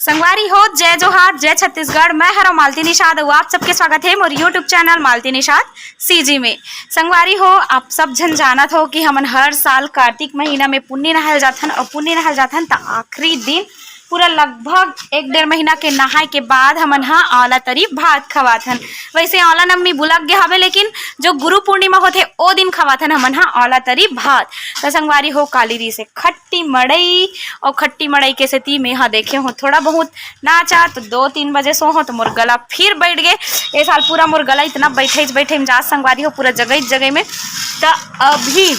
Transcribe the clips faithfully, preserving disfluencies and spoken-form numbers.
संगवारी हो, जय जोहार, जय छत्तीसगढ़। मैं हरव मालती निषाद अउ आप सबके स्वागत हे मोर YouTube channel Malti Nishad CG में। संगवारी हो, आप सब झन जानत हो कि हमन हर साल कार्तिक महीना में पुन्नी नहाए जाथन अउ पुन्नी नहाए जाथन त आखिरी दिन पूरा लगभग एक डेढ़ महीना के नहाए के बाद हमन ह आंवला तरी भात खवाथन। वैसे आंवला नवमी बुलक गे हवे, लेकिन जो गुरु पूर्णिमा होथे ओ दिन खवाथन हमन ह आंवला तरी भात। त संगवारी हो, काली रिहिसे खट्टी मड़ई, अउ खट्टी मड़ई के सेती में ह देखे हो थोड़ा बहुत नाचा, तो दो तीन बजे सो हो तो मोर गला फिर बैठ गे। ए साल पूरा मोर गला इतना बैठे बैठे में जा संगवारी हो, पूरा जगह जगह में। त अभी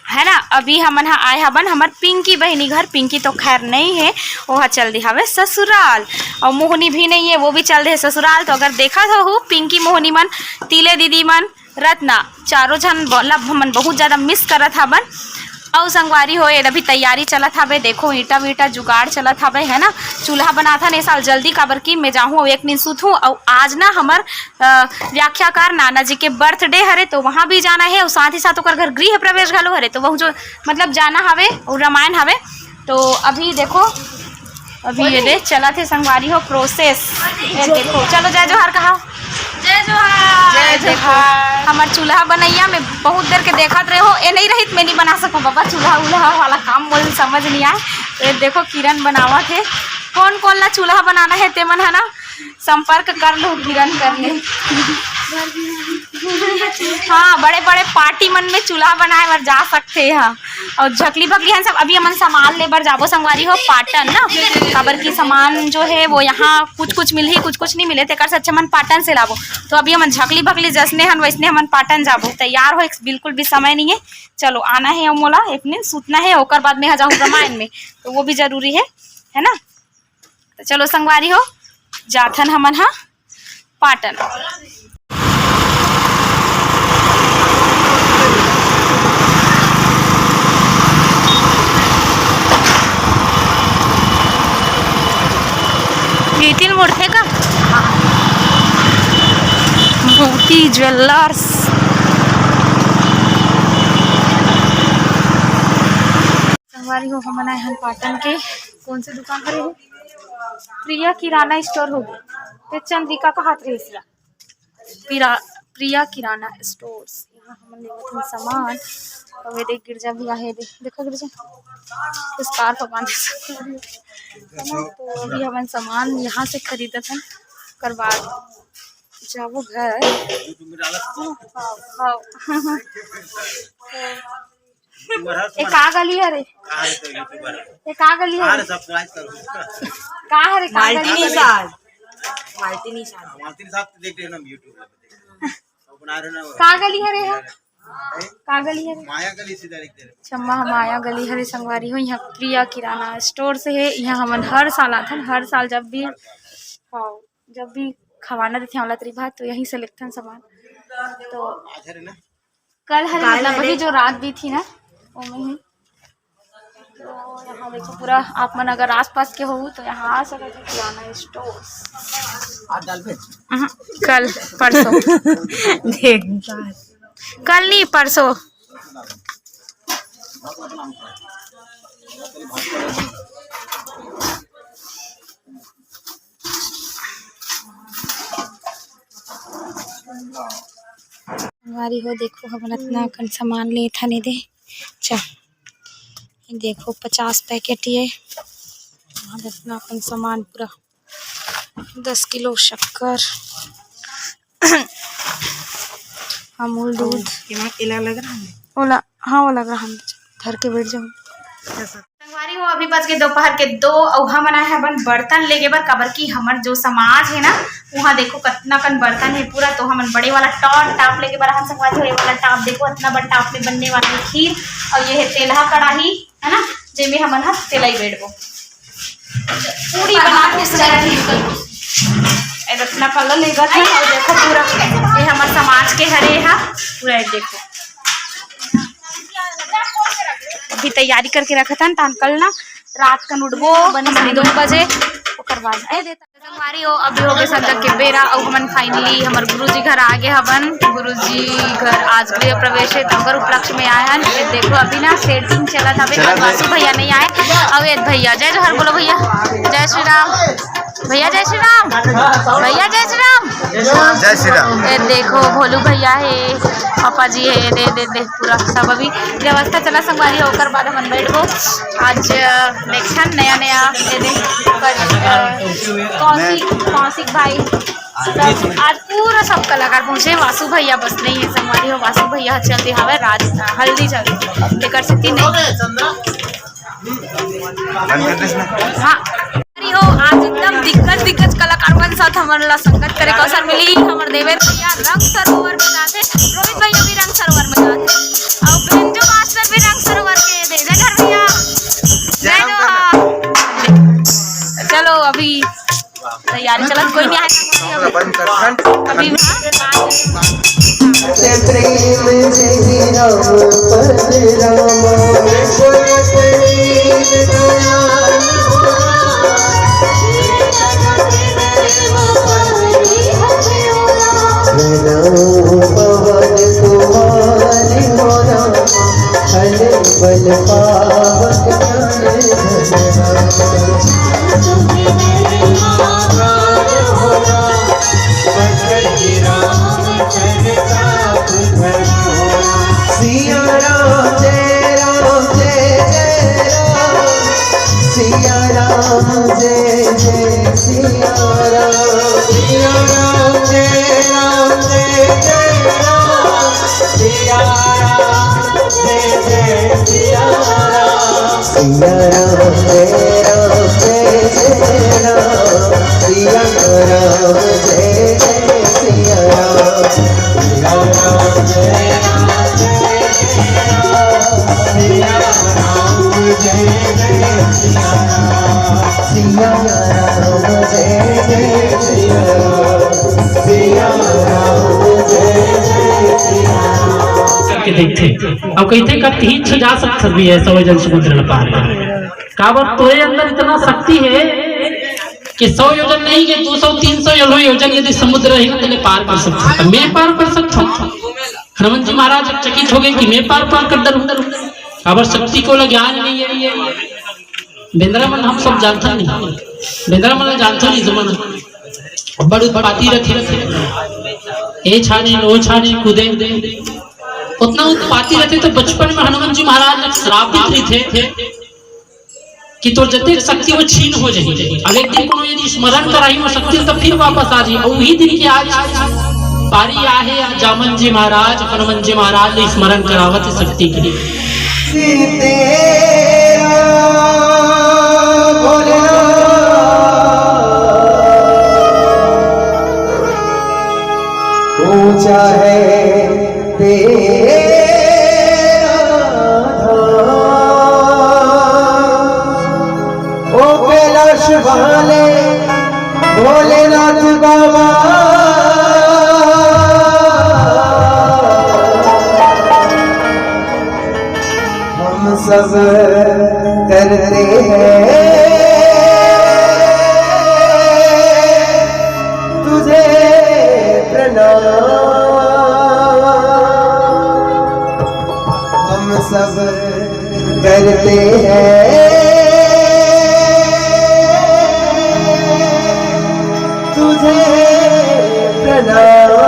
है ना, अभी हमन ह आए हबन हमर पिंकी बहिनी घर। पिंकी तो खैर नहीं है, वो ह चल दे हवे ससुराल, और मोहनी भी नहीं है, वो भी चल दे ससुराल। तो अगर देखत हो पिंकी मोहनी मन, तीले दीदी मन, रत्ना, चारों झन ब-, ला हमन बहुत ज्यादा मिस करत हबन। अउ संगवारी हो, ये अभी तैयारी चलत हवे, देखो ईंटा वीटा जुगाड़ चलत हवे, है ना। चूल्हा बनाथन ए साल जल्दी, काबर कि मैं जाहूँ अउ एक नींद सुतहूँ। अउ आज ना हमर, अ, व्याख्याकार नाना जी के बर्थडे हरे, तो वहाँ भी जाना है, अउ साथ ही साथ ओकर घर गृह प्रवेश घलो हरे, तो वहू जो मतलब जाना हवे अउ रामायण हवे। तो अभी देखो, अभी ये दे चलत हे संगवारी हो प्रोसेस। ये देखो, चलो जय जोहार कहा। जय जोहार। जय देखो, जोहार। हमर चूल्हा बनैया में बहुत देर के देखत रहे हो, ए नहीं रहित मैं नहीं बना सकूं बाबा, चूल्हा उल्हा वाला काम मोल समझ नहीं आए। तो ये देखो किरण बनावत हे, कौन कौन ला चूल्हा बनाना है ते मन है ना, संपर्क कर लो किरण कर ले। हाँ, बड़े बड़े पार्टी मन में चूल्हा बनाए बर जा सकते हैं। और झकली भकली हन सब, अभी हमन सामान ले बर जाबो संगवारी हो पाटन ना, काबर की सामान जो है वो यहाँ कुछ कुछ मिलही, कुछ कुछ नहीं मिले, तेकर से अच्छा हमन पाटन से लाबो। तो अभी हमन झकली भकली जसने हन वैसने हमन पाटन जाबो। तैयार हो, एक बिल्कुल भी समय नहीं है। चलो आना है मोला, एक नींद सुतना है, ओकर बाद में जाहूँ रामायण में, तो वो भी जरूरी है, है ना। तो चलो संगवारी हो, जाथन हमन हा पाटन। गितिल मुड़थे का? मोती ज्वेलर्स। संगवारी हो, हमन आए हन पाटन के, कौन से दुकान पर है? प्रिया किराना स्टोर होगे, ते चंद्रिका कहात रहिस ला। प्रिया, प्रिया किराना स्टोर्स, यहाँ हमन लेवत हन सामान। अउ ये देख, गिरजा भी आहे, देख, देखो गिरजा, scarf बांधे। तो अभी हमन सामान यहाँ से खरीदत हन, ओकर बाद जाबो घर। हाँ, हाँ। ए का गली हरे? ए का गली हरे? का हरे, का गली हरे? मालती निषाद। मालती निषाद। मालती निषाद तो देख रहे हो ना YouTube पे। वो बना रहे ना वो। का गली हरे हा? का गली हरे? माया गली सीधा देख रहे हो। चम्मा माया गली हरे संगवारी हो। यहाँ प्रिया किराना स्टोर से है। यहाँ हमन हर साल आथन, हर साल जब भी, हाँ, जब भी खवाना देथे आंवला तरी भात, तो यहीं से लेथन सामान। तो आज हरे ना? कल हरे, काल मतलब हरे। अभी जो रात भी थी ना, वो में ही। तो यहाँ देखो पूरा, आप मन अगर आसपास के हो तो यहाँ आ सकते हो, किराना स्टोर। आज डाल पे। अहं, कल, परसों। देख, कल नहीं, परसों। संगवारी हो, देखो, हमन अतना अकन सामान लेथन एदे। चल, ये देखो, पचास पैकेट ये। हमन अतना अकन सामान पूरा दस किलो शक्कर, अमूल दूध। एमा एला लग रहा है? ओला, हाँ, ओला लग रहा है। धर के बैठ जाओ। संगवारी हो, अभी बज के दोपहर के दो, अउ हमन आए हबन बर्तन लेगे बर, काबर कि हमर जो समाज है ना, वहाँ देखो कतना कन बर्तन है पूरा, तो हमन बड़े वाला टॉप, टॉप लेगे बर हन संगवारी हो। ये वाला टॉप देखो, इतना बड़ा टॉप में बनने वाला है खीर, और ये है तेलहा कढ़ाई, है ना, जेमे हमन ह तेलई बेड़बो। पूरी बना के सजा के निकलबो। ए रत्ना कलर लेगत है, और देखो पूरा, ये हमर समाज के हरे हा, पूरा ये देखो। अभी तैयारी करके रखत हन, तान कल ना रात कन उठबो, बने दो बजे, करवा ए देता। संगवारी हो, अभी हो गए संझा के बेरा, अउ हमन finally हमर गुरुजी घर आ गए हवन। गुरुजी घर आज गृह प्रवेश है, तो ओकर उपलक्ष्य में आए हन। ये देखो, अभी ना setting चलत हवे, आज वासु भैया नहीं आए। अउ ये भैया, जय जोहार बोलो भैया, जय श्री राम। भैया जय श्री राम, भैया जय श्री राम। जय श्री राम। ये देखो, भोलू भैया है, पापा जी है, दे दे दे पूरा सब अभी व्यवस्था चला संगवारी हो, ओकर बाद हमन बैठबो। आज अ, देखन नया नया ये दे, पर, अ, कौशिक, कौशिक भाई, सब आज पूरा सब कलाकार पहुंचे। वासु भैया बस नहीं है संगवारी हो, वासु भैया चलते हवे राज, हल्दी चलते, तेकर सेती नहीं। बंद कर दे इसमें। हाँ। अरे हो, आज एकदम दिग्गज, दिग्गज कलाकार मन साथ हमन ला संगत करे के अवसर मिली। हमर देवेंद्र भैया रंग सरोवर में जाथे, रोहित भैया भी रंग सरोवर में जाथे, अउ बेंजो मास्टर भी रंग सरोवर के। दे दे घर भैया। जय जोहार। चलो, अभी तैयारी चलत, कोई नहीं आया। बंद कर, बंद। अभी हाँ। प्रेम जय राम पद रामा। पवन कुमार मोरा, हल बल पावक तन धन। सिया राम जय राम जय जय राम। सिया राम जय जय सिया राम। सिया राम जय राम जय जय राम। सिया राम जय जय सिया राम। सिया राम जय राम जय जय राम। सिया राम जय जय सिया राम। सिया राम जय राम जय जय राम। सिया राम जय जय सिया राम। सिया राम जय जय सिया राम। सिया राम जय जय सिया राम। करके देखथे। अब कहिथे, "कतही छ जा सकत हस भी, ऐसा हो जन समुद्र ल पार कर।" काबर तोरे अंदर इतना शक्ति है कि सौ योजन नहीं, कि दो सौ, तीन सौ योजन यदि समुद्र रही ना, तो पार कर सकता था। मैं पार कर सकता हूँ। हनुमान जी महाराज चकित हो गए कि मैं पार, पार कर दरूं। काबर शक्ति को ला ज्ञान नहीं है। बेंदरा मन हम सब जानता नहीं, बेंदरा मन जानता नहीं जमाना। बड़ उत्पाती रथे, ए छानी, ओ छानी कूदे। उतना उत्पाती रथे, तो बचपन में हनुमान जी महाराज श्रापित रहिथे कि तोर जतेक शक्ति वो छीन हो जाही। अब एक दिन कोनो यदि स्मरण कराही वो शक्ति, तो फिर वापस आ जाही। और वही दिन के आज पारी आहे, आज जामन जी महाराज, हनुमान जी महाराज ले स्मरण करावत हे शक्ति के। तेरा भोलेनाथ ऊंचा है तेरा धाम। ओ कैलाश वाले भोलेनाथ बाबा, हम सब करते हैं तुझे प्रणाम। हम सब करते हैं तुझे प्रणाम।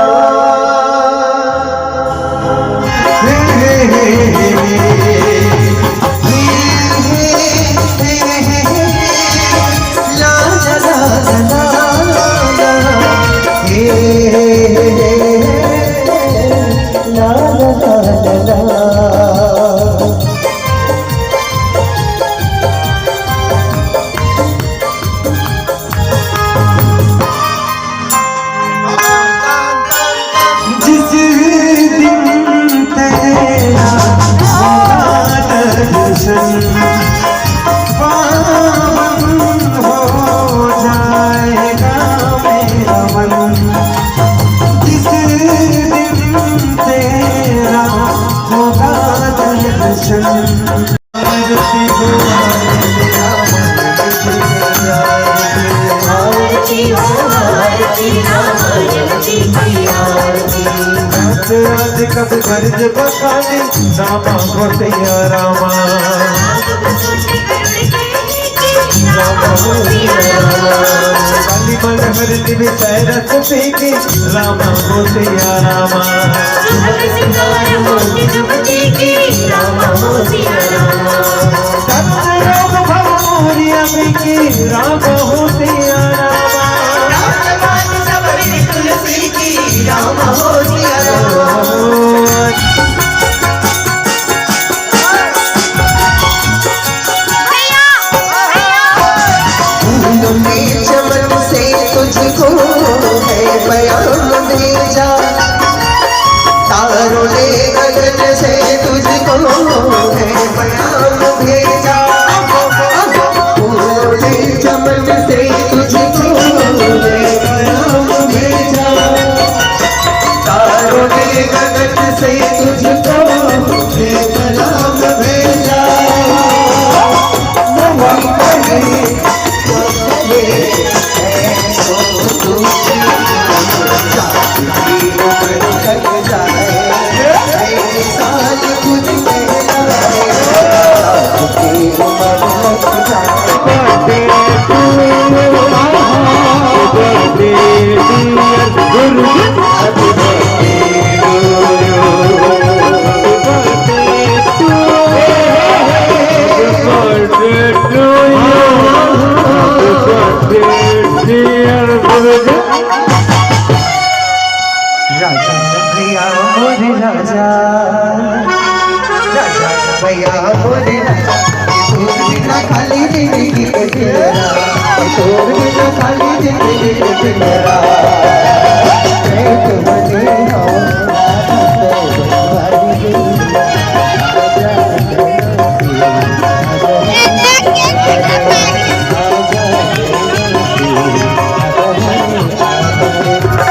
आज कब गरज बखानी, रामा हो सिया रामा। रामा हो सिया रामा। काली मल हरनी विषय रस पी के, रामा हो सिया रामा। रामा हो सिया रामा। सर्व रोग भव मोरिया मिटी, रामा हो सिया रामा। फूलों ने चमन से तुझको है पैगाम भेजा, तारों ने गगन से तुझको है पैगाम भेजा। फूलों ने चमन से तुझको है पैगाम भेजा, तारों ने गगन से तुझको है पैगाम भेजा। वही कहे राजा भैया मोरे राजा, राजा भैया मोरे राजा, तोर बिना खाली जिंदगी के पिंजरा, तोर बिना खाली जिंदगी के पिंजरा। मैं तो बने हूँ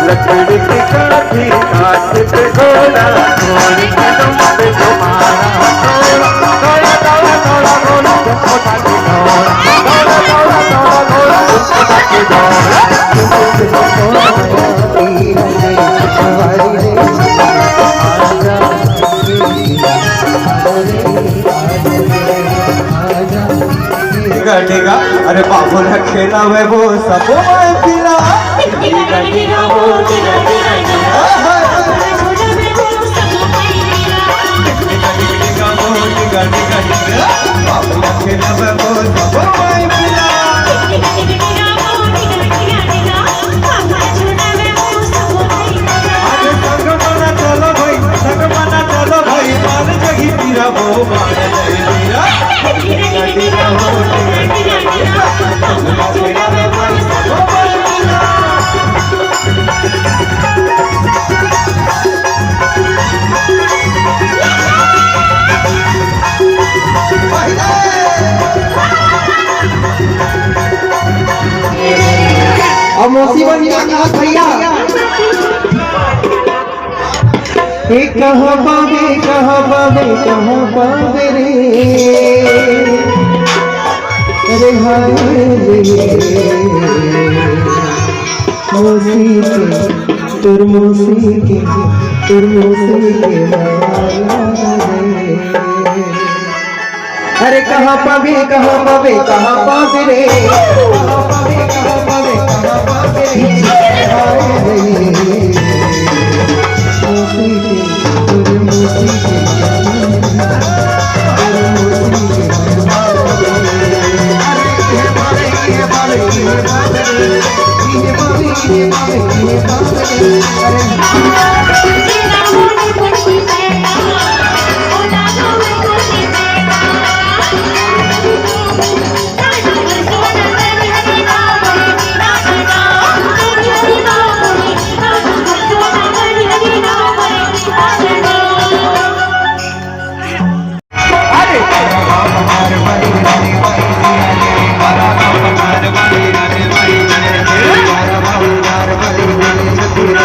लकड़ी की काठी, हाथ पे घोड़ा, घोड़ी के दुम पे तुम्हारा हथौड़ा। दौड़ा, दौड़ा, दौड़ा, घोड़ा तुमको ताकि दौड़ा। दौड़ा, दौड़ा, दौड़ा, घोड़ा तुमको ताकि दौड़ा। ठीक है, ठीक है। अरे बाबू ने खेला हुए वो सबो माई पीला। बाबू ने खेला हुए वो सबो माई पीला। अरे संग मना चलो भाई, संग मना चलो भाई, मार जगी पीरा वो मार जगी पीरा। अब मौसी बन गया भैया। ए कहाँ पावे, कहाँ पावे, कहाँ पावे रे? अरे हाय रे, मौसी के, तोर मौसी के, तोर मौसी के माया रे। अरे कहाँ पाबे, कहाँ पाबे, कहाँ पाबे रे? कहाँ पाबे, कहाँ पाबे, कहाँ पाबे रे? हाय रे, मौसी के, तोरे मौसी के, तोरे मौसी के। अरे ये बाबे, ये बाबे, ये बाबे रे, ये बाबे, ये बाबे, ये बाबे रे।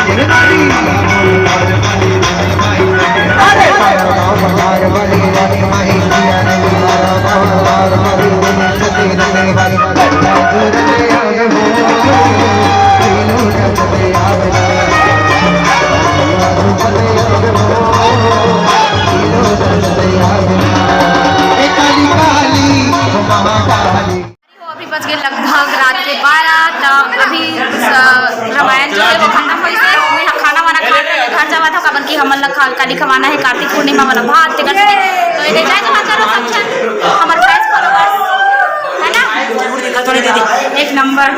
अरे हमन ला खा-, काली खवाना हे कार्तिक पूर्णिमा वाला भात, तेकर से तो ये जय जोहार करो सब झन, हमर फैंस फॉलोअर्स, है ना? एक नंबर।